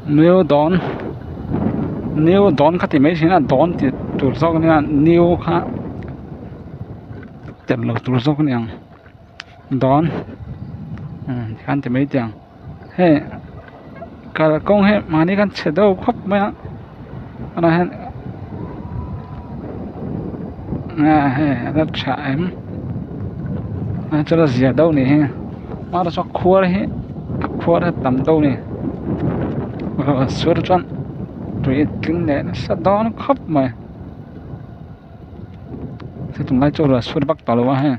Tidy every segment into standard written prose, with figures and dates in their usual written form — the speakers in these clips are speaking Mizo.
New dawn new dawn kha ti mai thin a dawn tih tur zawk ania new kha telh loh tur zawk a ni ang dawn tikhan ti mai teh ang hei kalkawng hi mahni khan chhe deuh khawp mai a tunah hian hei a la tha em a chuan a zia deuh a nih hi hmanah chuan khuar hi a khuar hi a tam deuh a ni sur chuan tui a tling leh nasa dawn khawp mai tunlai chu ruah sur vak tawh lo a hei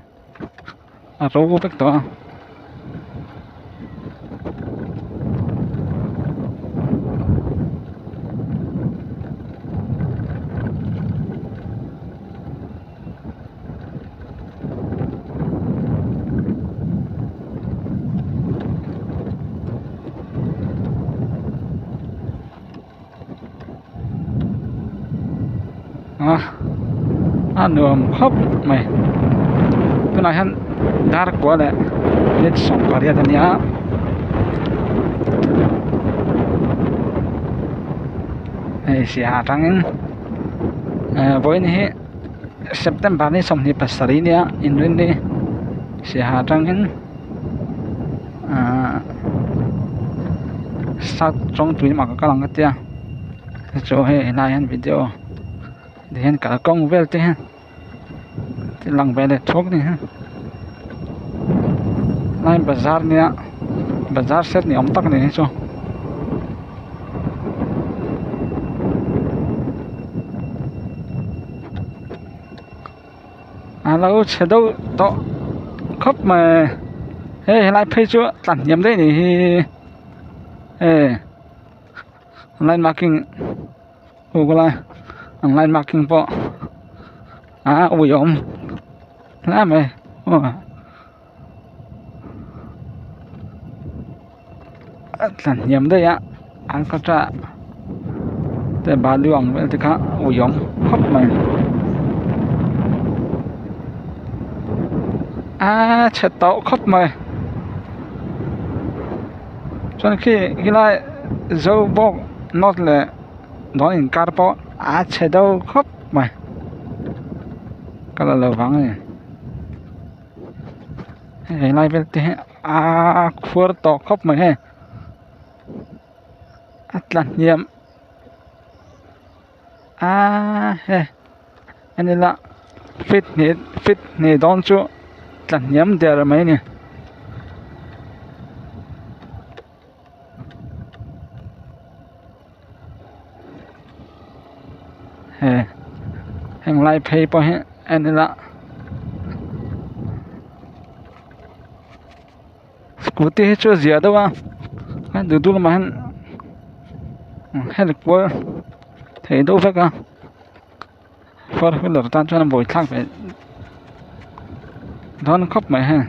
a ro vek tawh a. A a nuam khawp mai tunah hian dar kua leh minute 18 a nia hei siaha atangin vawiin hi September ni 27 nia inrinni siaha atangin ahh south chawngtui lamah ka kal ang ka tia chu hei helaiah hian video ti hian kalkawng vel te hian ti lang ve leh thuak a ni helai bazar nia bazar set ni awm tak a ni hi chu. A lo chhe deuh tawh khawp mai hei helai phei chu tla hniam daih a nih hi hei line marking aw khawlai an line marking pawh a uiawm hle mai aw a tla hniam daih a an kawta te balu ang vel te kha uiawm khawp mai aaa chhe tawh khawp mai chuan khi khilai zobawk north leh dawn inkar pawh a chhe deuh khawp mai ka la lo vang a ni. Hei lai vel te hi aaa khuar tawh khawp mai hei a tla hniam aaa hei en ila feet hnih feet hnih dawn chu tla hniam der mai a ni. He heng lai phei pawh hi en ila scooty hi chu a zia deuh a a duh duh lamah hian hel kual thei deuh vek a four wheeler tan chuan a buaithlak ve dawn khawp mai hei.